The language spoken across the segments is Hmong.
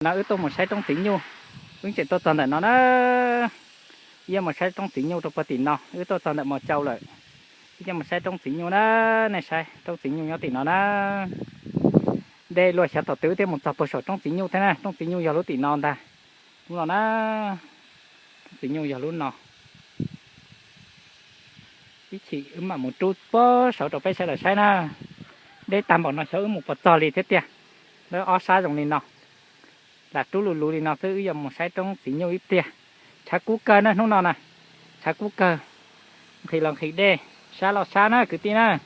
No wb tuaj mus saib roob txiv nyuj, wb tseem tuaj txog ntawm no na. Wb yuav mus saib roob txiv nyuj rau puag tim no, wb tuaj txog ntawm Mos Cau lawm. Wb yuav mus saib roob txiv nyuj na, nej saib roob txiv nyuj nyob tim no na. Dej luaj xyov thaum twg thiaj mus txog puag saum roob txiv nyuj thiab na, roob txiv nyuj yog lub tim no ntag. Lub no na, roob txiv nyuj yog lub no. Ib chim wb mam mus rub puag saud rau peb sawv daws saib na. Deb tag npaum no xyov wb mus puas txog li thiab tiag. Lawv ob sab zoo li no, lam rub lug lug li no xwb, wb yuav mus saib roob txiv nyuj ib pliag. Tshav kub kawg na hnub no na, tshav kub kawg. Nqhis los nqhis dej sab los sab na kwv tij na.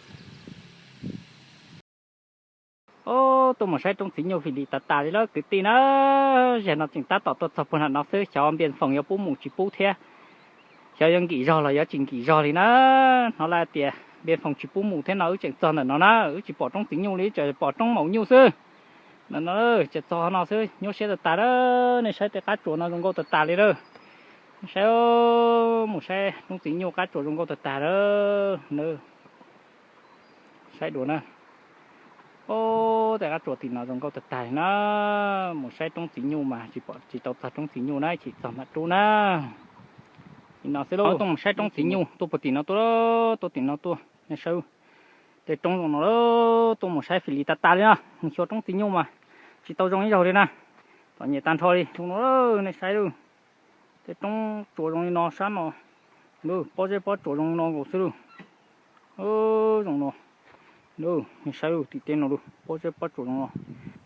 Ob, tuaj mus saib roob txiv nyuj fim lis tas tas li lawm kwv tij na. Zaum no tseem tab tom tuaj txog puag nram no xwb, xyov npias foom yuav pub mus tsis pub thiab. Xyov yuav nkim zog los yuav tsis nkim zog li na. Hnov lawv tias npias foom tsis pub mus thiab no, wb tseem txog ntawm no na, wb tsis pom roob txiv nyuj li, tseem pom roob maum nyuj xwb. No no, tseem txog no xwb, nyuaj siab tas tas lawm. Nej saib tej qab tsuas no zoo nkauj tas tas li lawm. Saib, mus saib roob txiv nyuj qab tsuas zoo nkauj tas tas lawm. Saib dua na. Ob, tej qab tsuas tim no zoo nkauj tas tas li na. Mus saib roob txiv nyuj mas tsis pom, tsis tau txog roob txiv nyuj na, tsis txog mam rub na. Tim no xwb lauj, tuaj mus saib roob txiv nyuj tuaj puag tim no tuaj, tuaj tim no tuaj. Nej saib, tej roob zoo no, tuaj mus saib fim lis tas tas li na, mus xyuas roob txiv nyuj mas tsis tau zoo ib zaug li na. Txom nyem tag nrho li zoo no, nej saib lauj. Tej roob tsuas zoo li no sab no, pob zeb pob tsuas zoo no nkaus xwb lauj. Zoo no, nej saib lauj, tim tej no lauj, pob zeb pob tsuas zoo no.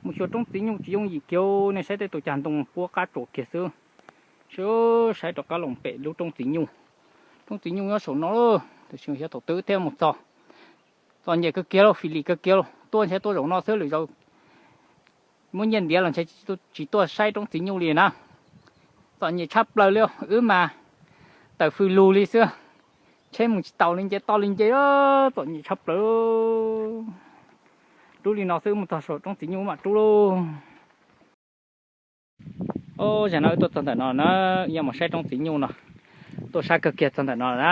Mus xyuas roob txiv nyuj tsis yooj yim kiag, nej saib tej tus cag ntoo puab qab tsuas kiag xwb. Saib, saib rov qab los pem lub roob txiv nyuj. Roob txiv nyuj nyob saum no lauj, tiam sis xyov thaum twg thiaj mus txog. Txom nyem kawg kiag lauj, fim lis kawg kiag lauj, tuaj ntshe tuaj zaum no xwb, lwm zaus muab nyiaj ntiav los ntshe tsis tuaj saib roob txiv nyuj li na. Txom nyem tshaj plaws li, wb mas tawm fws lug li xwb, tsheb mus tsis taus li nce toj li nce, txom nyem tshaj plaws. Rub li no xwb, mus txog saum roob txiv nyuj mam rub lauj. Ob, zaum no wb tuaj txog ntawm no na, yuav mus saib roob txiv nyuj no. Tuaj sab kawg kiag txog ntawm no na,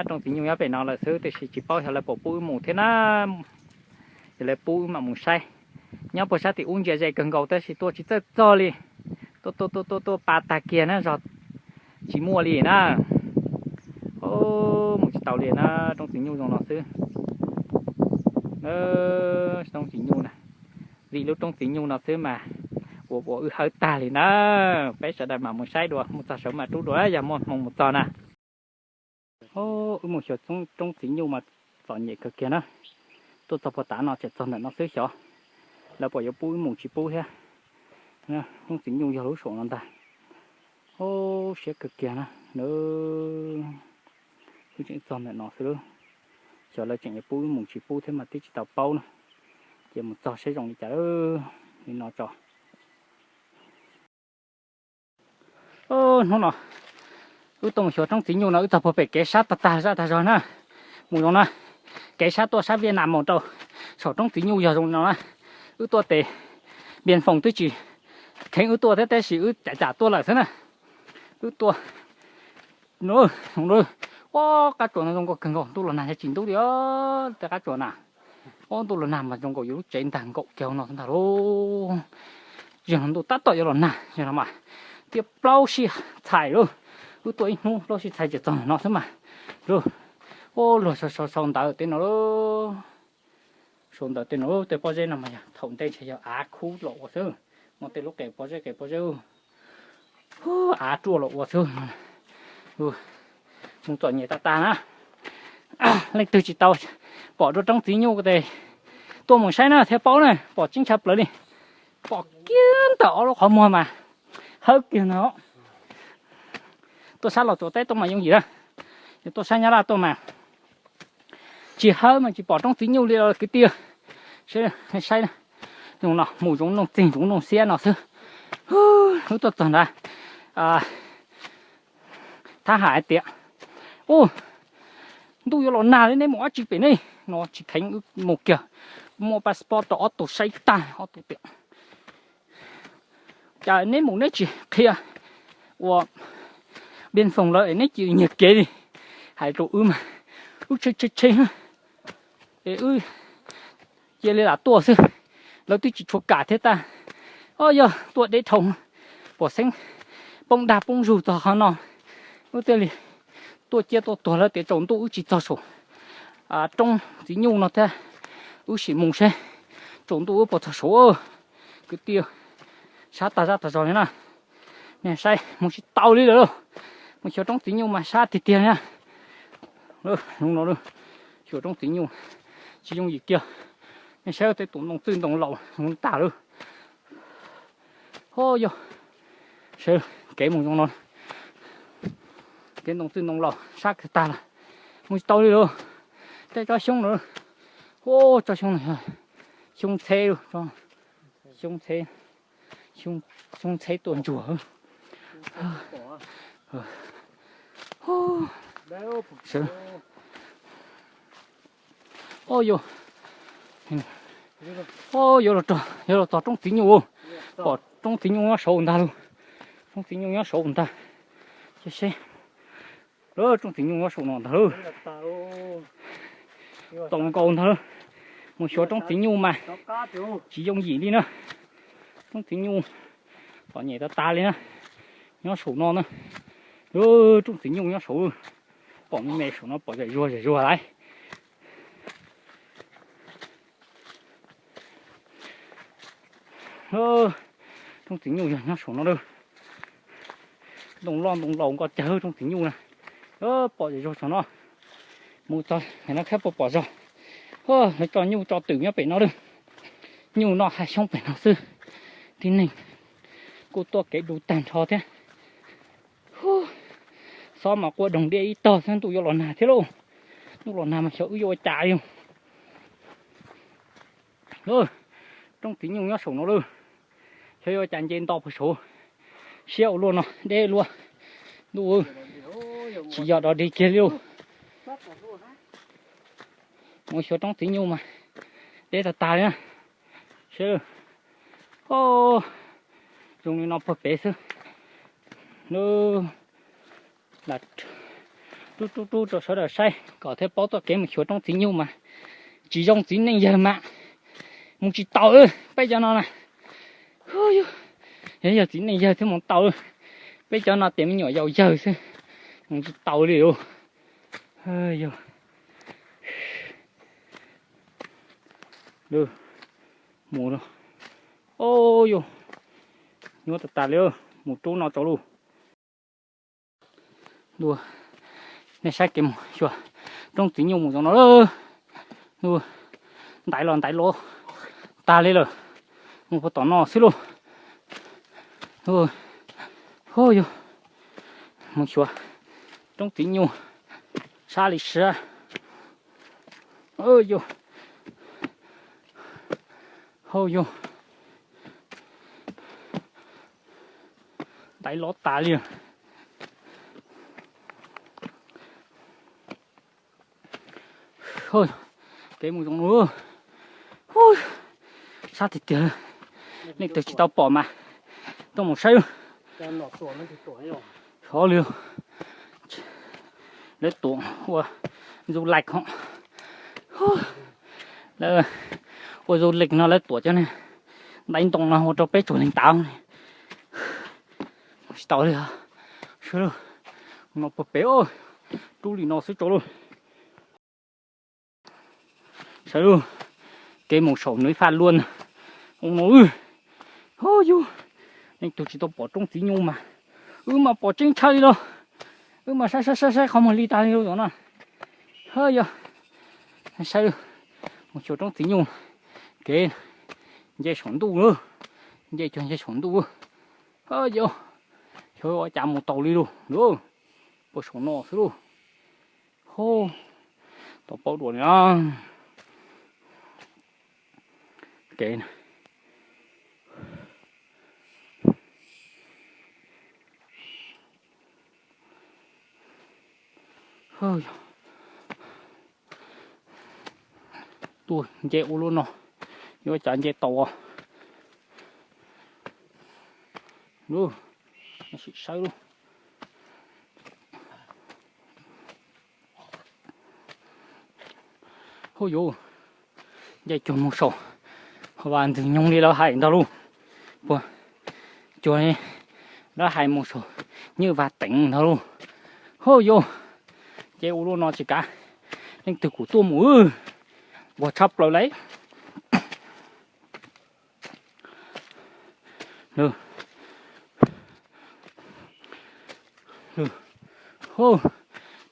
roob txiv nyuj nyob pem no lawm xwb, tiam sis tsis paub xyov lawv puas pub wb mus thiab na. Yog lawv pub wb mam mus saib. Nyob puag sab tim ub ntsia ze kawg nkaus tab sis tuaj tsis txawj txog li. Tuaj tuaj tuaj tuaj tuaj pa tag kiag na, zog tsis muaj li na. Mus tsis tau li na, roob txiv nyuj zoo no xwb. Roob txiv nyuj na, vim lub roob txiv nyuj no xwb mas ua ua wb hawb tag li na. Peb sawv daws mam mus saib dua, mus txog saud mam rub dua, yog muaj hmoo mus txog na. Wb mus xyuas roob txiv nyuj mas txom nyem kawg kiag na. Tuaj txog puag tav no tseem txog ntawm no xwb, xyov lawv puas yuav pub wb mus tsis pub thiab. Roob txiv nyuj yog lub saum no ntag. Siab kawg kiag na. Wb tseem txog ntawm no xwb, xyov lawv tseem yuav pub wb mus tsis pub thiab mas twb tsis tau paub na. Ces mus txog seb zoo li cas li no tso. Hnub no wb tuaj mus xyuas roob txiv nyuj no wb txog puag pem kev sab tag tag zaj tag zog na. Mus zoo na, kev sab tuaj sab Viaj Nam mus rau saum roob txiv nyuj yog zoo no na. Wb tuaj tes npias foom twb tsis kheev wb tuaj thiab, tab sis wb cam cam tuaj lawm xwb na. Wb tuaj, ua qab tsuas no zoo nkauj kawg nkaus, ntuj los nag tsis ntub li os, tej qab tsuas na. Ua ntuj los nag mas zoo nkaus yus lub tsev ntag nkaum kiag no ntag lauj. Zaum no ntuj tab tom yuav los nag, zaum no mas tiaj plaub sij txhais lauj. Wb tuaj ib hnub plaub sij txhais tseem txog no xwb mas. Ua luag sau sau ntawv tej no lauj. Sau ntawv tej no, tej pob zeb no mas yog thaum ntej ntshe yog av khub los ua xwb. Muaj tej lub qe pob zeb qe pob zeb, av ruaj los ua xwb. Mus txom nyem tas tas na. Leej twg tsis tau pom dua roob txiv nyuj tes tuaj mus saib na thiaj paub na, pom tseeb tshaj plaws li. Pom kiag ntawm ob lub qhov muag mas hawb kiag no. Tuaj sab Los Tsuas teb tuaj mas yooj yim na, yog tuaj sab Nyab Laj tuaj mas tsis hawb mas tsis pom roob txiv nyuj li los kwv tij. Saib, zoo no mus zoov nooj txig zoov nooj xiab no xwb. Wb tuaj txog ntawd, thab ham hais tias, u, ntuj yuav los nag li, neb mus dab tsi pem ne? No tsis kheev wb mus kiag, muab passport rau ob tug saib tag, ob tug tias, cas neb mus neb tsis qhia ua npias foom lawv es neb cia li nyiag kev li. Hais rau wb mas wb tshee tshee tshee, es wb cia li lam tuaj xwb, lawv twb tsis tshua kam thiab tag. Yog tuaj deb dhau, pom xeeb poob dag poob zug txog qhov no, wb thiaj li tuaj ciaj tuaj tuag lawm tias tsaus ntuj wb tsis txog saum roob txiv nyuj no thiab, wb sim mus seb tsaus ntuj wb puas txog saud. Kwv tij, sab tag zaj tag zog li na, nej saib mus tsis tau li lawm, mus xyuas roob txiv nyuj mas sab tiag tiag li na. Xyuas roob txiv nyuj tsis yooj yim kiag, nej saib tej tus ntoo txwj ntoo laus zoo tag lawm. Ho yog, sawv kev mus zoo no, kev ntoo txwj ntoo laus sab kiag tag lawm, mus tsis tau li lawm. Tej tsob xyoob lawm, tsob xyoob no, xyoob ntxheb, xyoob ntxheb, xyoob ntxheb tuaj ntsuag. Yuav los txog roob txiv nyuj, pom roob txiv nyuj nyob saud ntag lauj. Roob txiv nyuj nyob saud ntag. Cia seb, roob txiv nyuj nyob saum no ntag lauj. Tau nkaus ntag lauj. Mus xyuas roob txiv nyuj mas tsis yooj yim li na. Roob txiv nyuj txom nyem tas tas li na. Nyob saum no na. Roob txiv nyuj nyob saud, pom me me saum no pom zam zuag zam zuag lauj. Roob txiv nyuj yog nyob saum no lawm. Ntoo loj ntoo laus nkaus cawv roob txiv nyuj na. Pom zam zuag saum no. Mus txog ntawm no thiab puas pom zog. Lawv tso nyuj tso twm nyob pem no lawm. Nyuj noj hav xyoob pem no xwb. Tib neeg kuj tuaj kev du tag nrho thiab. Xob mas quaj doog diaj ib tog xwb, ntuj yuav los nag thiab lauj. Ntuj los nag mas xyov wb yuav ua cas li. Roob txiv nyuj nyob saum no lawm. Xyov yuav ua cas nce nto puag saud. Siab ua luaj no deb luaj. Ntuj, tsis yog dog dig kiag li lauj. Mus xyuas roob txiv nyuj mas deb tag tag li na. Seb, zoo li no puag pem xwb. Rub rub rub rau sawv daws saib kom thiaj paub txoj kev mus xyuas roob txiv nyuj mas tsis zoo txiv neej yawg mas mus tsis tau. Peb cov no na, yog txiv neej yawg thiaj mus tau. Peb cov no tias me nyuam yaus yawg xwb, mus tsis tau li. Mus, o yog, nyuaj tas tas li, mus rub no tso lauj. Nej saib kev mus xyuas roob txiv nyuj mus zoo no. Ntaiv los ntaiv los tag li lawm, mus puag tom no xwb lauj. Hu yog, mus xyuas roob txiv nyuj sab li sab. Yog, hu yog, ntaiv los tas li. Kev mus zoo no, sab tiag tiag, leej twg tsis tau pom mas tuaj mus saib. Xyov li, lawv tuam ua du lịch ho, lawv ua du lịch no lawv tuam cov ntaiv ntoo no ua rau peb tsuag leeg tav. Tsis tau li, sawv no puag pem, rub li no xwb tso lauj. Sawv lauj, kev mus saum Núi Pha Luôn no, hu yug, leej twg tsis tau pom roob txiv nyuj mas, wb mas pom tseeb tshaj li lauj. Wb mas saib saib saib saib qhov muag li tas li lauj no. Hu yog, saib, mus xyuas roob txiv nyuj, kev nce saum ntuj lauj, nce cuag nce saum ntuj. Hu yog, xyov ua cas mus tau li lauj, puag saum no xwb lauj. Hu, tau paub dua li na. Kev, tuaj nce ua luaj no, yuav cas nce tau. Sim saib lauj. Hu yuv, nce cuag mus saum Vas Ntxwg Nyoog li lawv hais ntag lauj. Puag cuag lawv hais mus saum Nyuj Vaj Teem ntag lauj. Ho yog, ces ua luaj no tsis kav leej twg kuv tuaj mus, nquag tshaj plaws lauj.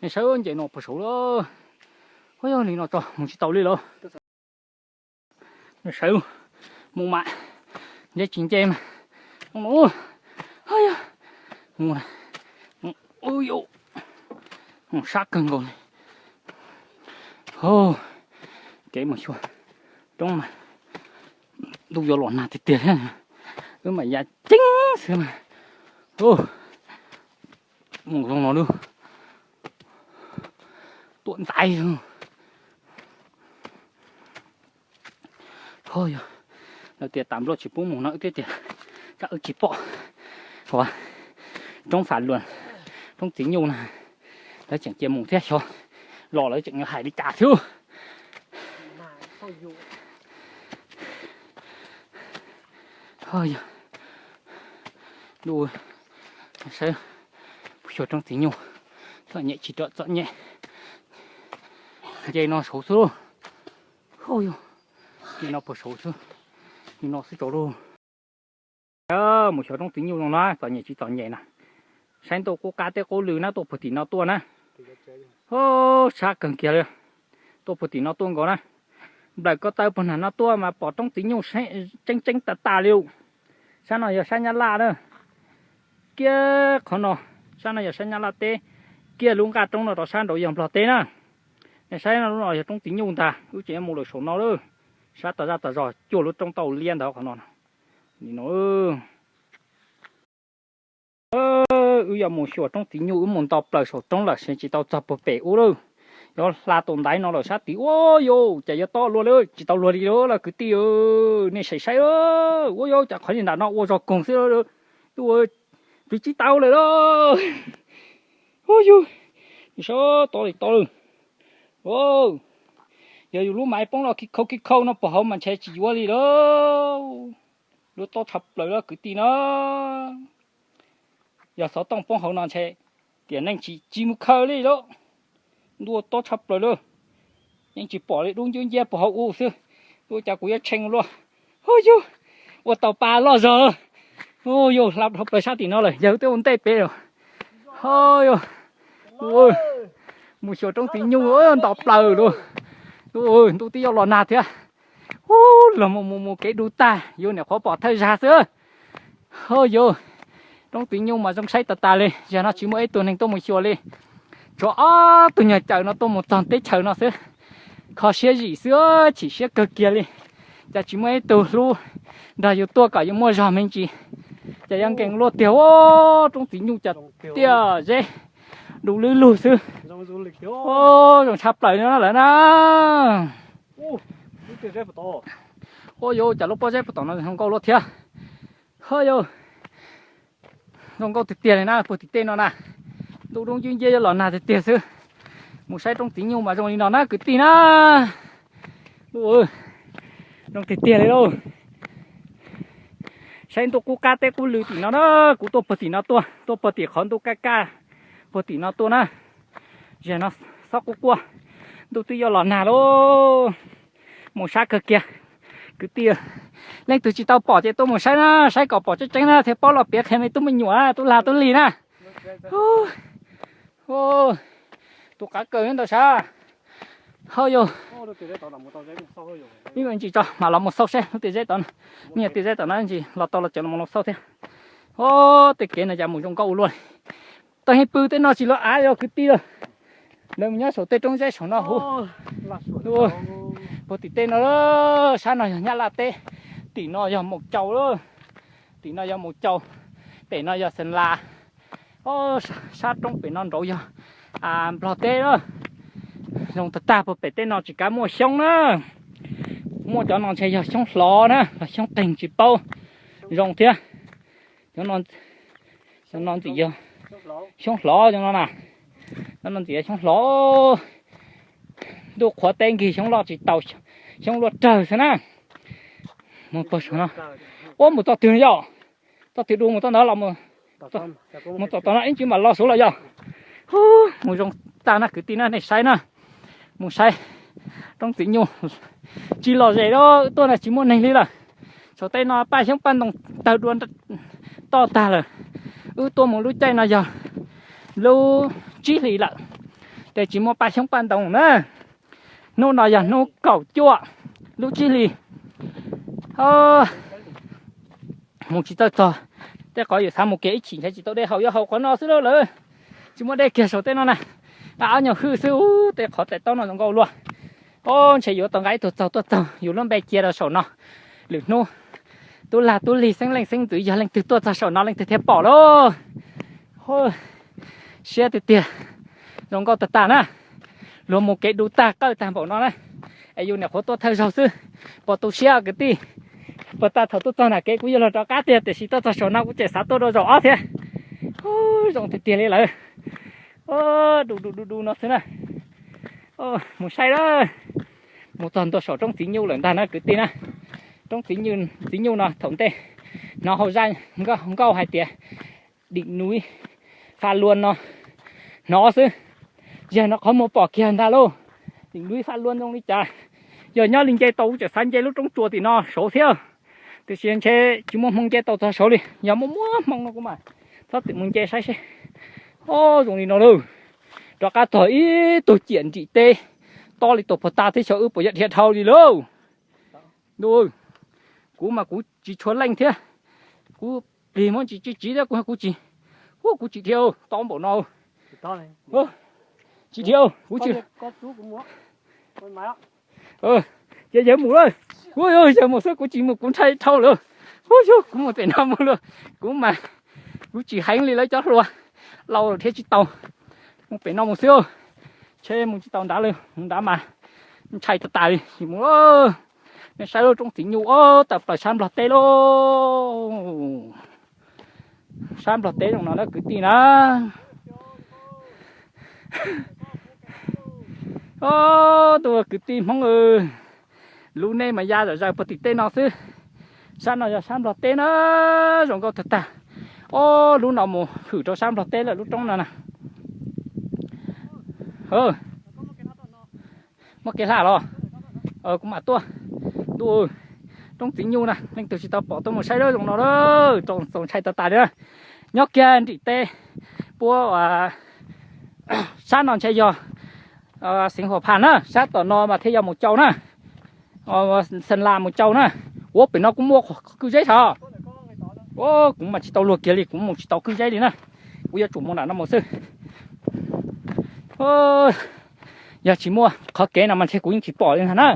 Nej saib, nce no puag saud lawm. Ua yog li no tso mus tsis tau li lawm. Nej saib, mus mas nce tsis nce mas, mus, sab kawg nkaus li. Kev mus xyuas roob mas ntuj yuav los nag tiag tiag thiab, wb mas ya ceeb xwb mas. Mus zoo no lub, tuam ntaiv. Ho yog lawv tias tas npluaj tsis pub mus no wb thiaj tias, kab wb tsis pom. Ua, roob Fas Luas, roob Txiv Nyuj na, lawv tseem cia mus thiab, xyov los lawv tseem yuav hais li cas thiab. Ho yog, saib, xyuas roob Txiv Nyuj, txom nyem tsis rov txom nyem. Nce no saud xwb. Ho yog, nce no puag saud xwb, li no xwb tso lauj. Mus xyuas roob Txiv Nyuj zoo no, txom nyem tsis txom nyem na. Saib ntuj qub qab teb qub lw na, tuaj puag tim no tuaj na. Ho, sab kawg kiag li, tuaj puag tim no tuaj nkaus na. Nplawm ko taw puag nram no tuaj mas pom roob Txiv Nyuj tseeb tseeb tas tas li. Sab no yog sab Nyab Laj na. Kiag qhov no, sab no yog sab Nyab Laj teb, kiag lub nqaj roob no rau sab nraud yog Nplog teb na. Nej saib no, lub no yog roob Txiv Nyuj ntag, wb tseem yuav mus lawm saum no lawm. Sab tas zaj tas zog cuag lub roob tauj liab ntawd qhov no. Nim no wb yuav mus xyuas roob Txiv Nyuj, wb mus nto plaws saum roob lawm, tsis tau txog puag pem ub lawm. Yuav hla tus ntaiv no lawm sab tid, ua yus cas yuav tob luaj li, tsis tau luag li lawm kwv tij. Nej saib saib, ua yus cas qhov li nram no ua zog koog xwb, tus tsis tau lawm lauj. Ua yus, sab tob li tob lawm. Yog yus lub maiv poob los khi khau khi khau no puag hauv mas ntshe tsis yuav li lauj. Lub tob tshaj plaws lawm kwv tij na. Yog xov tooj poob hauv no ntshe tiam neej tsis tsis mus khaws li lauj. Ntuj tob tshaj plaws lawm. Yeej tsis pom li, dub nciab nciab puag hauv ub xwb. Ua cas kuv yuav tshee luaj. Hu yug, ua tau pa loj zog. Hu yug, hla dhau plaws sab tim no lawm, yawg twb ua ntej pem lawm. Ho yog, mus xyuas roob Txiv Nyuj nto plaws lauj. Ntuj twb yuav los nag thiab. Hu, los mus mus mus kev du tag, yus niam qhuav pom thawj zag xwb. Ho yus, roob Txiv Nyuj mas zoo saib tas tas li, zag no tsis muaj ib tug neeg tuaj mus xyuas li. Tshuav ob tug nyuag caws no tuaj mus txog teb chaws no xwb. Kho siab zim xwb, chim siab kawg kiag li. Cas tsis muaj ib tug hlub nrog yus tuaj kom yus muaj zog me ntsis. Cas yuav nkees luaj tiag, roob Txiv Nyuj cas tiaj zeb du lwb lug xwb. Zoo tshaj plaws no lawm na. Ua yus, cas lub pob zeb puag tom no zoo nkauj luaj thiab. Ho yus, zoo nkauj tiag tiag li na, puag tim tej no na. Ntuj dub nciab nciab yuav los nag tiag tiag xwb. Mus saib roob Txiv Nyuj mas zoo li no na kwv tij na. Zoo tiag tiag li lauj. Saib ntuj qub qab teb qub lw tim no na, kuv tuaj puag tim no tuaj, tuaj puag tim qhov ntuj kaj kaj puag tim no tuaj na. Zag no xob quaj quaj, ntuj twb yuav los nag lauj. Mus sab kawg kiag kwv tij. Leej twg tsis tau pom ces tuaj mus saib na, saib kom pom tseeb tseeb na thiaj paub los piav qhia me tub me nyuam tub lag tub lig na. Tus qav kaws nyob ntawm sab. Ho yog, ib me ntsis tso mam los mus xauj seb lub tiaj zeb tod, me nyuag tiaj zeb tom no ntsis los tau los cov los mus xauj thiab. Ho, tej kev no cas mus zoo nkauj ua luaj li. Tau heev pw tej no tsis los av yog kwv tij lawm. Lawv mus nyob saum tej roob zeb saum no huv. Puag tim tej no, sab no yog Nyab Laj teb, tim no yog Maus Cau lawm. Tim no yog Maus Cau, pem no yog Xeem Las. Sab roob pem no nraud yog Nplog teb lawm. Zoo tag tag, puag pem tej no tsis kav muaj xyoob na. Muaj cov no ntshe yog xyoob hlov na los xyoob qeeg tsis paub. Zoo thiab. Cov no ntxim yog xyoob hlov cov no na. Cov no ntxim yog xyoob hlov. Ntuj qhuav teb nkig xyoob loj tsis tau, xyoob luaj rawg xwb na. Mus puag saum no, ua mus txoj twg yom? Txoj twg du mus txoj ntawd los mus, mus txog tom no ib ntsis mam los saud los yog. Mus zoo tag na kwv tij na, nej saib na, mus saib roob txiv nyuj tsis lom zem li, wb tuaj no tsis muaj neeg li lawm. Saum tej no paj xyoob paj ntoo tawg dua toj tag lawm. Wb tuaj mus lub caij no yog lub tsib hlis lawm, ces tsis muaj paj xyoob paj ntoo na. Hnub no yog hnub kaum cuaj lub tsib hlis. Mus tsis txawj txog, tej qhov yus xav mus kiag ib chim ntshe tsis tau dej haus, yuav haus qhov no xwb lauj lawm. Tsis muaj dej kiag saum tej no na, nqa ob nyuag hwj xwb. Ub, tej qhov daim taub no zoo nkauj luaj. Ub, ntshe yuav tau nqa ib tug txaug tuaj txaug yus lub npe cia rau saum no. Lwm hnub tub lag tub lig xeeb leej xeeb ntxwv yog leej twg tuaj txog saum no leej twg thiaj pom lauj. Siab tiag tiag, zoo nkauj tag tag na. Luag mus kev du tag qawj tag npaum no na, es yus niam qhuav tuaj thawj zaug xwb, puas tu siab kwv tij? Puag ta thaum tuaj txog nram kev kuv yuav luag rov qab tiag, tiam sis tuaj txog saum no kuv tseem xav tuaj dua zaum ob thiab. Ub, zoo tiag tiag li lawm. Du du du du no xwb na. Mus saib lawm. Mus txog ntua saum roob txiv nyuj lawm ntag na kwv tij na. Roob txiv nyuj no thaum ntej hnov hauv zaj nkauj hais tias đỉnh núi Pha Luân no, hnov xwb. Yog no qhov muag pom kiag ntag lauj. Đỉnh núi Pha Luân zoo li cas? Yog nyob li nce tau kuv tseem xav nce lub roob tsua tim no saud thiab, tiam sis ntshe tsis muaj hmoo nce tau txog saud li. Yog muaj muaj hmoo no kuv mam txhob txwm mus nce saib seb. Ub, zoo li no lauj. Rov qab txog ib tug ciam nrim teb, tob li tus puag ta teb chaws wb puas yog dhia dhau li lauj. Ntuj, kuv mas kuv tsis tshua leej thiab, kuv plig muab ntsis tsiv tsiv thiab kuv kuv tsis, ub, kuv tsis dhia, tob npaum no. Tsis dhia, kuv tsis. Ces yawg mus lawm. Ub, yawg mus xwb kuv tsis mus kuv ntshai dhau lawm. Ub, yawg kuv mus pem no mus lawm, kuv mas kuv tsis heev li lawv cov hluas, laus lawm dhia tsis tau. Mus pem no mus xwb, ntshe mus tsis tau nrad li, mus nrad mas ntshai tas tas li. Mus, nej saib lub roob txiv nyuj ob tawm plaws sab Nplog teb lauj. Sab Nplog teb zoo no na kwv tij na. Ob tug kwv tij Hmoob, lub neej mas ya zom zaws puag tim tej no xwb. Sab no yog sab Nplog teb na, zoo nkauj tag tag. Ob lub no mus hwm rau sab Nplog teb lawm lub roob no na. Muaj kev hla los? Kuv mam tuaj. Ntuj, roob txiv nyuj na, leej twg tsis tau pom tuaj mus saib lub zoo no, txaus ntshai tas tas li na. Nyob kiag nrim teb puab sab no ntshe yog Xeev Huas Phas na, sab tom no mas thiaj yog Mus Cau na, Xeev Las Mus Cau na. Ua pem no kuj muaj qhov kwj zeb sav. Kuv mas tsis tau luag kiag li, kuv mus tsis tau kwj zeb li na. Kuv yuav tsum mus nram no mus xwb. Yog tsis muaj qhov kev no mas ntshe kuv yeej tsis pom li ntag na.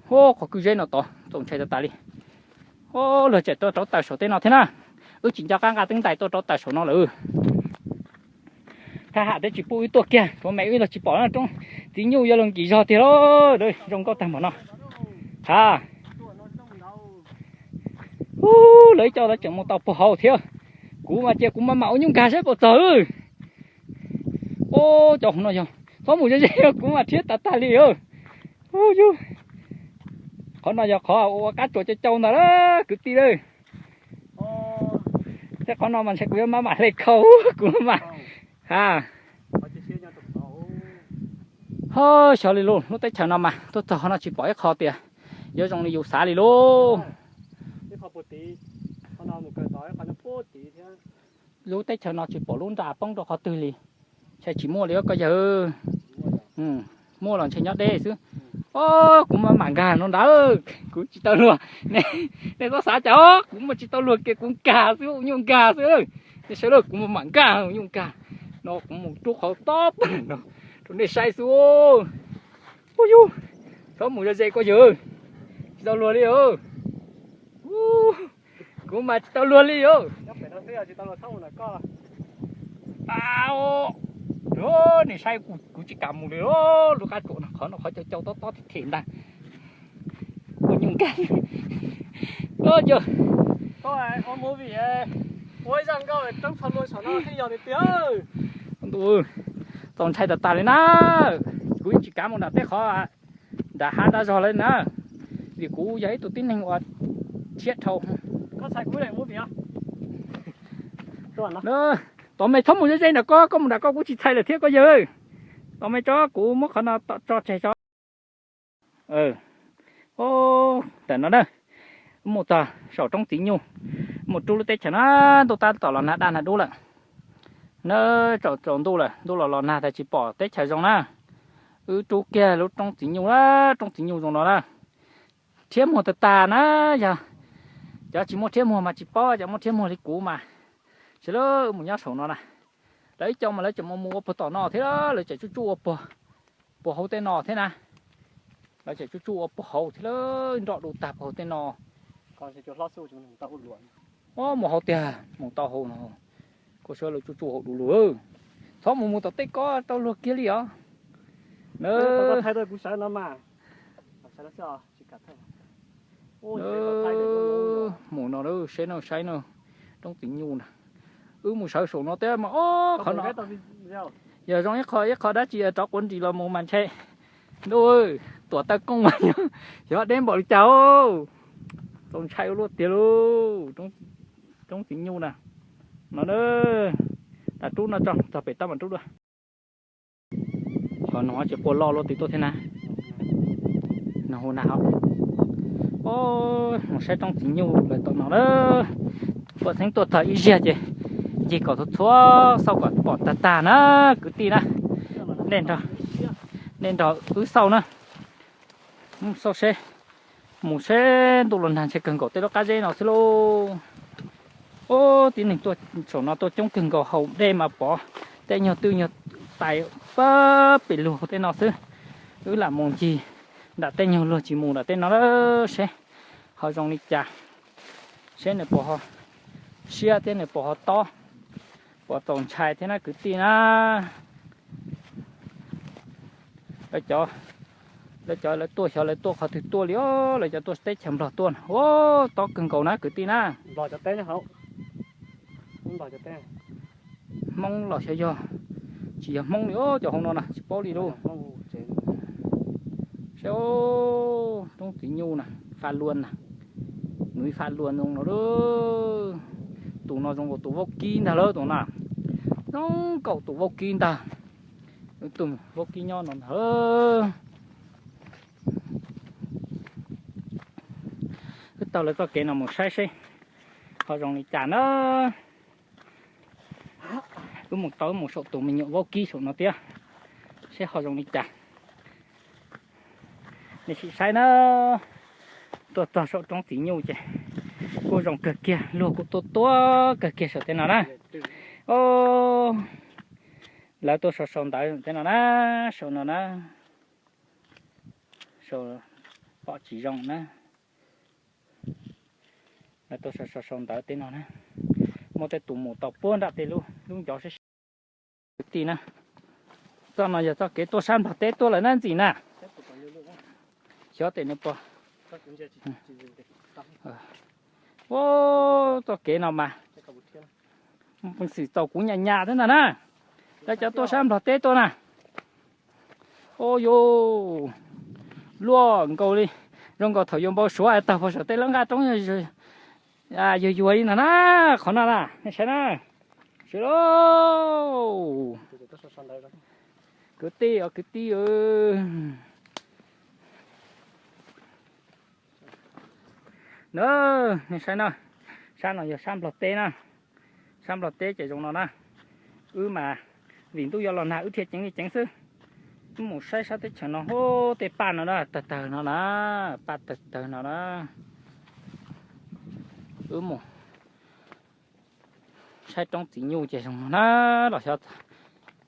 Qhov kwj zeb no tod txaus ntshai tas tas li. Luag tseem tuaj rauv taws saum tej no thiab na. Wb tsis nco qab nqa teeb ntais tuaj rauv taws saum no lawm. Thab ham twb tsis pub wb tuaj kiag, tsuav me wb los tsis pom na, roob txiv nyuj yuav luag nkim zog tiag lauj. Zoo nkauj tag npaum no. Ha, lawv ib co lawv tseem mus tau puag hauv thiab. Kuv mas cia kuv maj mam ua nyuj nkag saib puas txog. Ub, cov hauv no yog txhob mus ze ze, kuv mas rhiab tas tag li. Ub, yus, qhov no yog qhov ua qab tsuas cau cau ntag kwv tij lawm. Tej qhov no mas ntshe kuv yuav maj mam hle khau, kuv maj mam. Ha, ho xyov li lauj, lub teb chaws no mas tuaj txog qhov no tsis pom ib qho tias yuav zoo li yus xav li lauj. Lub teb chaws no tsis pom lub nra poob rau qhov twg li. Ntshe tsis muaj li koj yawg. Muaj los ntshe nyob deb xwb. Ob, kuv maj mam nkag no ntag, kuv tsis tau luag. Nej txhob xav cas, kuv mas tsis tau luag kiag, kuv nkag xwb, ua nyuj nkag xwb. Nej saib lauj, kuv maj mam nkag, ua nyuj nkag. No kuv mus rub qhov tob pag no rau nej saib xwb. Ub yus, txhob mus ze ze koj yawg, tsis tau luag li. Kuv mas tsis tau luag li os. Nej saib, kuv tsis kam mus li, lub qab tsuas no qhov no qhov cau cau tob tob them them ntag. Ua nyuj nkag. Yog, ua movie, ua ib zaj nkauj roob Pha Luan saum no thiaj yog tiag tiag. Ntu, txaus ntshai tas tas li na. Kuv yeej tsis kam mus nram tej qhov nram hav nram zog lawm na, vim kuv yog ib tug tib neeg uas siab dhau. Koj txhais kuv daim movie os. Tov me txhob mus ze ze nram koj, koj mus nram koj kuv tsis txhais lawm thiab koj yawg. Tov me tso, kuv muab qhov no tso tseg tso. Tam no na, mus txog saum roob txiv nyuj, mus rub lub teb chaws na, ntuj tab tom los nag daj nag dub lawm na, tsaus ntuj lawm, ntuj los los nag tas tsis pom teb chaws zoo na. Wb rub kiag lub roob txiv nyuj na, roob txiv nyuj zoo no na, rhiab muag tag tag na. Yog cov tsis muaj rhiab muag mas tsis paub, cov muaj rhiab muag li kuv mas sawv daws mus nyob saum no na. Lawv ib co mas lawv tseem mus ua puag tom no thiab, lawv tseem tsuj tsuj ua puag hauv tej no thiab na. Lawv tseem tsuj tsuj ua puag hauv thiab, nroj du tag puag hauv tej no. Mus hauv tiag, mus tau hauv no, kuv saib lawv tsuj tsuj hauv du lug. Txhob mus mus tom tej ko tau luag kiag li os. Mus no, seb no, saib no, roob txiv nyuj na. Wb mus sawv saum no thiab mas ob qhov no, yog zoo ib qho ib qho dab tsi rov quav nris los mus mas ntshe ntuj, tuam taw kooj mas yog deb npaum li cas. Txaus ntshai ua luaj tiag lauj. Roob txiv nyuj na, no na, tas rub no tso, txog pem tab mas rub dua. Xyov nws ho tsis quaj loj luaj twg tuaj thiab na. Nws hu na ho. Mus saib roob txiv nyuj lawm tom no na. Puas txheeb tuaj txog ib zaug ces ncig kom txhua txhua xauj kom pom tag tag na kwv tij na. Nej nrog wb xauj na. Xauj seb, mus seb ntuj los nag ntshe kawg nkaus tej lub qab zeb no xwb lauj. Ub, tib neeg tuaj saum no tuaj coob kawg nkaus, haus dej mas pov tej nyuag twj nyuag tais pab pem luag tej no xwb. Wb lam mus ncig nram tej nyuag luag tsis mus nram tej no seb ho zoo li cas, seb nws puas ho siab thiab nws puas ho tob, puas txaus ntshai thiab na kwv tij na. Lawv cov, lawv cov lawv tuaj xyov lawv tuaj qhov twg tuaj li os, lawv cov tuaj teb chaws Nplog tuaj na, ub, tob kawg nkaus na kwv tij na. Hmoob los xyov yog, tsis yog Hmoob li os, cov hauv no na tsis paub li lauj. Saib, roob txiv nyuj na, fa luas na, nws fa luas zoo no. Tus no zoo nkaus tus vaub kib ntag lauj, tus no zoo nkaus tus vaub kib ntag. Tus vaub kib nyob no ntag. Wb taug lawv txoj kev no mus saib seb ho zoo li cas na. Wb mus tau, wb mus saum tus me nyuam vaub kib saum no thiab, seb ho zoo li cas. Nej sim saib na, tuaj txog saum roob txiv nyuj ces kuj zoo kawg kiag, luag kuj tuaj tuaj kawg kiag saum tej no na. Lawv tuaj sau sau ntawv tej no na, sau no na, sau pom tsis zoo na. Lawv tuaj sau sau sau ntawv tej no na, muaj tej tus mus tau puag nram tej lub ncov sab sab. Kwv tij na, txoj no yog txoj kev tuaj sab Nplog teb tuaj lawm na ntxim na. Xyov tes nws puas, ub, txoj kev no mas peev xwm txaus kuv nyas nyas thiab ntag na. Lawv cov tuaj sab Nplog teb tuaj na. Ub yuj, luaj nkaus li, zoo nkaus thaum yuav npau suav es tawg puag saum tej lub nqaj roob yuag yuag li no na. Qhov no na, nej saib na, sawv lauj, kwv tij os kwv tij. Na, nej saib na, sab no yog sab Nplog teb na. Sab Nplog teb ces zoo no na. Wb mas vim ntuj yuav los nag wb thiaj ceev li ceev xwb. Wb mus saib sab teb chaws no, hu, tej paj no na, tawg tawg no na, paj tawg tawg no na. Wb mus saib roob txiv nyuj ces zoo no na, los xyov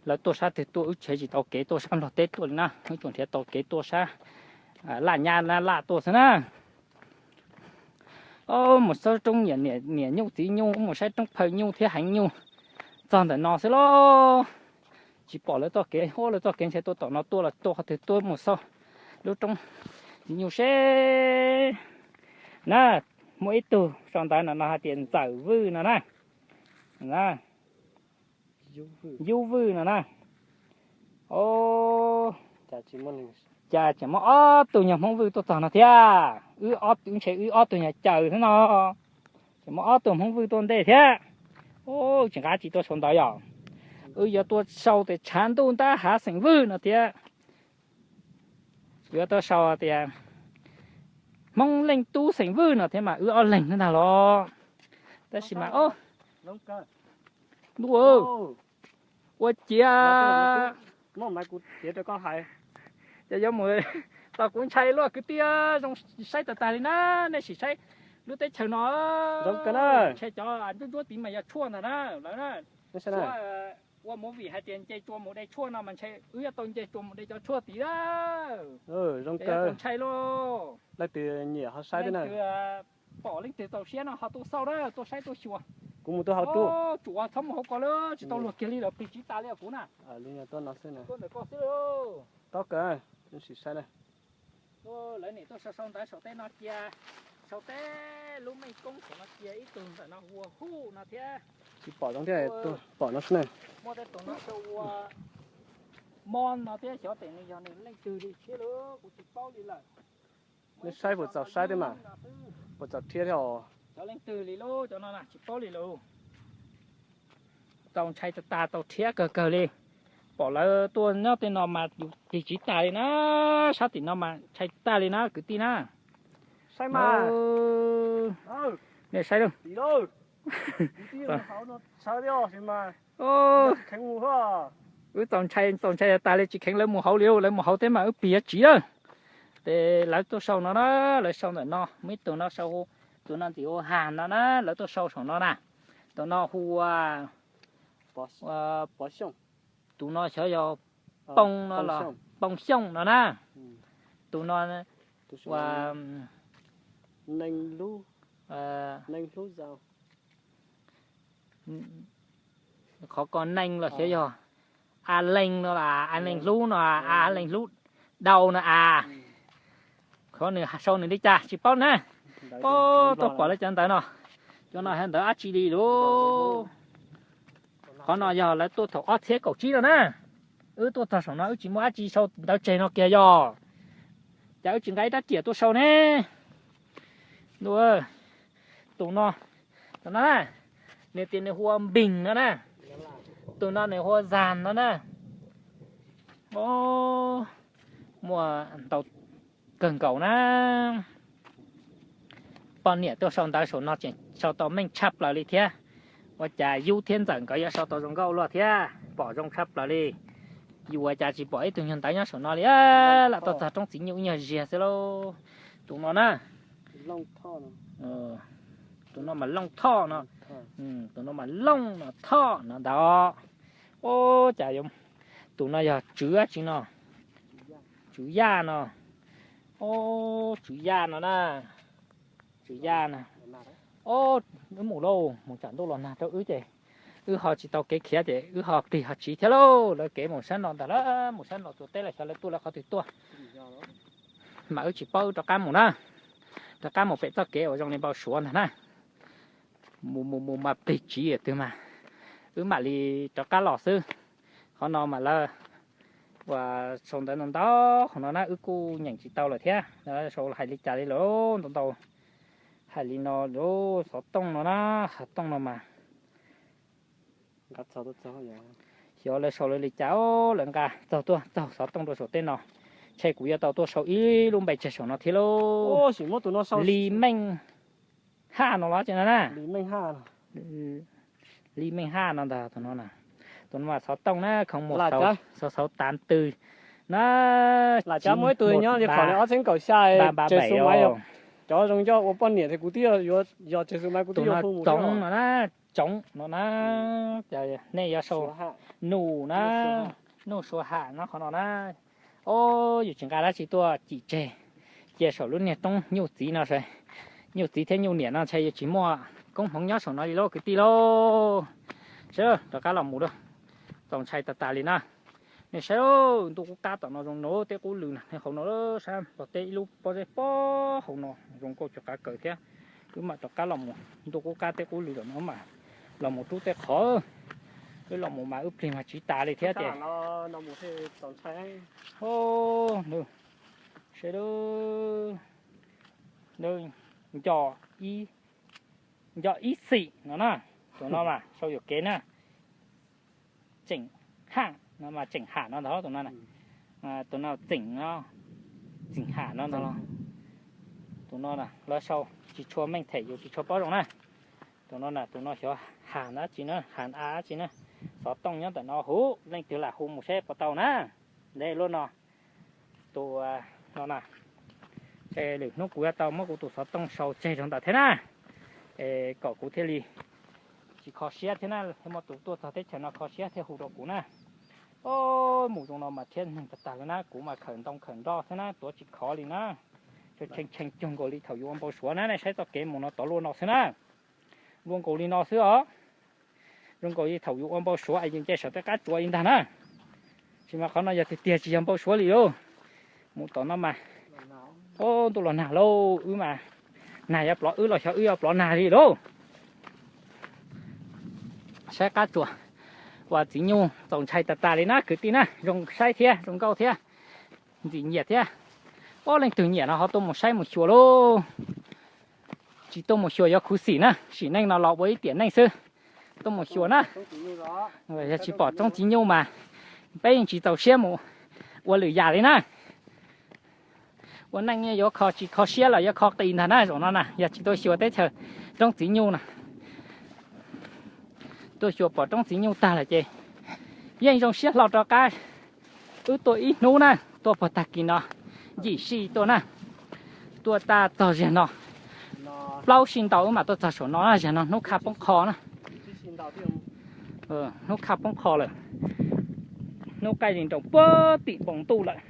lawv tuaj sab twg tuaj, wb tshev tsis tau kev tuaj sab Nplog teb tuaj li na, wb tsuas nrhiav tau kev tuaj sab Laj Nyab Laj tuaj xwb na. Mus saib roob niam nyuj txiv nyuj, mus saib roob phaw nyuj thiab heev nyuj txog ntawm no xwb lauj. Tsis pom lawv txoj kev, hu, lawv txoj kev ntshe tuaj tom no tuaj los tuaj qhov twg tuaj, mus xauj lub roob txiv nyuj seb. Na, muaj ib tug sau ntawv no no hais tias Ntxawm Vwj no na. Yub Vwj no na. Cas tseem muaj ob tug nyuag Hmoob Vwj tuaj txog no thiab? Wb ob, ntshe wb ob tug nyuag caws thiab no. Tseem muaj ob tug Hmoob Vwj tuaj ntej thiab. Tsis nqa tsis tuaj sau ntawv yom. Wb yuav tuaj sau tias tshav ntuj ntab hav xeem Vwj no thiab. Yuav tuaj sau tias Hmoob Leej Tub xeem Vwj no thiab mas wb ob leeg ntag los. Tab sis mas, ntuj, ua ciav ces yuav mus, los kuv ntshai luaj kwv tij, zoo saib tag tag li na. Nej sim saib lub teb chaws no, ntshe cov ntsuab ntsuab tid mas yog tshuaj ntag na lawv na. Ua movie hais tias nce tsua mus de tshuaj no mas ntshe wb yuav tau nce tsua mus de cov tshuaj tid lawm. Ces yuav txaus ntshai lauj. Leej twg pom leej twg txaus siab no ho tuaj xauj na, tuaj saib tuaj xyuas. Kuv mus tuaj hauv tsuas, tsuas txhob mus hauv ko lawm, tsis tau luag kiag li lawm, plig tsiv tas li kuv na. Tuaj ntawm ko xwb. Lawv niam tuaj sau sau ntawv saum tej no cia, saum tej lub meej koob saum no cia ib tug ntawm no hu ua Huj no thiab. Tsis pom zoo thiab, pom no xwb na. Muaj tej tus no sau ua Mo no thiab, xyov tes nws yog nws leej twg li thiab lauj, kuv tsis paub li lawm. Nej saib puas txaus saib thiab mas, puas txaus rhiab thiab os. Cov leej twg li lauj, cov no na tsis paub li lauj. Txaus ntshai tag tag, txaus rhiab kawg kawg li. Pom lawv tuaj nyob tej no mas yus plig tsiv tas li na, sab tim no mas ntshai tag li na kwv tij na. Saib mas, nej saib lauj. Wb txaus ntshai, txaus ntshai tas li tsis kheev lawv mus hauv li, lawv mus hauv thiab mas wb plig yuav tsiv lawm. Ces lawv tuaj sau no na, lawv sau ntawm no, muaj ib tug no sau, tus no ntxim hu Has no na, lawv tuaj sau saum no na. Tus no hu ua, tus no xyov yog Poo no los Poo Xyooj no na. Tus no ua qhov ko Neeg los xyov yog A Leeg no, A Leeg Hlub no, A Leeg Hlub Dau no a. Qhov nws sau nws li cas tsis paub na. Pob tuaj pom lawv cov ntawv no, cov no hais ntawv dab tsi li lauj. Qhov no yog lawv tuaj thaum ob txhiab kaum tsib no na. Wb tuaj txog saum no wb tsis muaj dab tsi sau ntawv tseg no kiag yog, cas wb tsis nqa ib rab riam tuaj sau ne? Tus no, tus no na, nws tias nws hu ua Npeeg no na, tus no nws hu ua Zag no na. Muaj ntau kawg nkaus na. Poj niam tuaj sau ntawv saum no tseem sau tau meej tshaj plaws li thiab. Ua cas Yub thiab Ntxawm nkawd yuav sau tau zoo nkauj luaj thiab, pom zoo tshaj plaws li. Yus ua cas tsis pom ib tug nyuag ntawv nyob saum no li, lam tuaj txog roob txiv nyuj ib nyuag ziag xwb lauj. Tus no na, tus no mas Looj Thoj no, tus no mas Looj no Thoj no ntag. Ub, cas tus no yog Tswv dab tsi no? Tswv Yaj no. Ub, Tswv Yaj no na. Tswv Yaj na. Ub, wb mus lauj, mus tsam ntuj los nag rau wb ces wb ho tsis tau kev khiav ces wb ho plig ho tsiv thiab lauj. Lawv kev mus sab no ntag lauj, mus sab no tuaj teb lawm xyov lawv tuaj lawv qhov twg tuaj. Mas wb tsis paub, wb rov qab mus na, rov qab mus pem txoj kev uas zoo li npau suav ntag na. Mus mus mus mas plig tsiv twg mas wb mam li rov qab los xwb. Qhov no mas lawv ua sau ntawv ntau ntau qhov no na, wb kuj nyeem tsis tau lawm thiab, sau hais li cas li lawm ntau ntau. Hais li no, xov tooj no na, xov tooj no mas xyov lawv sau lawv li cas, lawv nqa txaug tuaj txaug xov tooj rau saum tej no, ntshe kuv yuav tau tuaj sau ib lub npe tseg saum no thiab lauj. Li Meej Haj no los tseem no na. Li Meej Haj no ntag tus no. Tus no mas xov tooj na, khoom mus xauv xauv tav tw na. Lam cav muaj ib tug nyob li qhov ob txhiab kaum xya, Tsev Xu Maiv, cov zoo ncauj ua poj niam thiab kuv twb yog Tsev Xu Maiv, kuv twb yog hu mus Txoov no na, Txoov no na. Nej yuav sau Nuj na, Nuj Suav Ham no qhov no na. Ob, yus tsis nqa dab tsi tuaj cim tseg, cia saum lub niag roob nyuj txiv no, nyuj txiv thiab nyuj niam no ntshe yuav tsis muaj koob hmoov nyob saum no li lauj kwv tij lauj. Saib, rov qab los mus lauj, txaus ntshai tas tas li na. Nej saib, ntuj qub qab tom no zoo no, tej qub lws na, hauv no sab Nplog teb ib lub pob zeb pob hauv no zoo nkauj cuag qav kaws thiab. Wb mam rov qab los mus, ntuj qub qab tej qub lws tom no mam los mus rub tej qhov. Wb los mus mas wb plig mas tsiv tas li thiab ces. Nco ib xim no na. Tus no mas sau yuam kev na, Tseem Ham no mas Tseem Ham no ntag tus no na. Tus no Tseem no, Tseem Ham no ntag. Tus no na lawv sau tsis tshua meej them yus tsis tshua paub zoo na. Tus no na tus no xyov Ham dab tsi na, Ham a dab tsi na. Xov tooj nyob ntawm no huv, leej twg lam hu mus saib puas tau na. Ntev luaj no. Tus no na, es lwm hnub kuv yuav tau muab kuv tus xov tooj sau tseg rau ntawm thiab na, es kom kuv thiaj li tsis kho siab thiab na, thiaj muaj tus tuaj txog teb chaws no kho siab thiaj hu rau kuv na. Mus zoo no mas thiab neeg tag tag li na, kuv mas khawm ntoo khawm nroj thiab na, tuav tsis khov li na. Tshee tshee cuag nkaus li thaum yus ua npau suav na, nej saib txoj kev mus no tod luaj no xwb na. Luaj nkaus li no xwb os. Zoo nkaus li thaum yus ua npau suav es yus nce saum tej qab tsuas li ntag na. Tab sis mas qhov no yog tiag tiag tsis yog npau suav li lauj. Mus tom no mas, o, ntuj los nag lauj, wb mas nag yuav plov wb los xyov wb yuav plov nag li lauj. Saib qab tsuas uas txiv nyuj txaus ntshai tas tas li na kwv tij na, zoo saib thiab zoo nkauj thiab ntxim nyiam thiab. Ob leej twg nyiam no ho tuaj mus saib mus xyuas lauj. Tsis tuaj mus xyuas yuav khuv xim na, sim neej no los ua ib tiam neej xwb. Tuaj mus xyuas na. Yog tsis pom roob txiv nyuj mas peb yeej tsis txaus siab mus ua lwm yam li na. Ua neej yuav kho tsis kho siab los yuav kho qis ntag na zaum no na, yog tsis tuaj xyuas teb chaws roob txiv nyuj na. Tuaj xyuas pom roob txiv nyuj tag lawm ces yeej zoo siab hlo rov qab. Wb tuaj ib hnub na, tuaj puag tag kis no, yim sij tuaj na, tuaj tag txog ziag no, plaub sij ntau wb mam tuaj txog saum no na, ziag no hnub khaj poob qho na. Hnub khaj poob qho lawm, hnub qaij li nroos puag tim npoo ntuj lawm.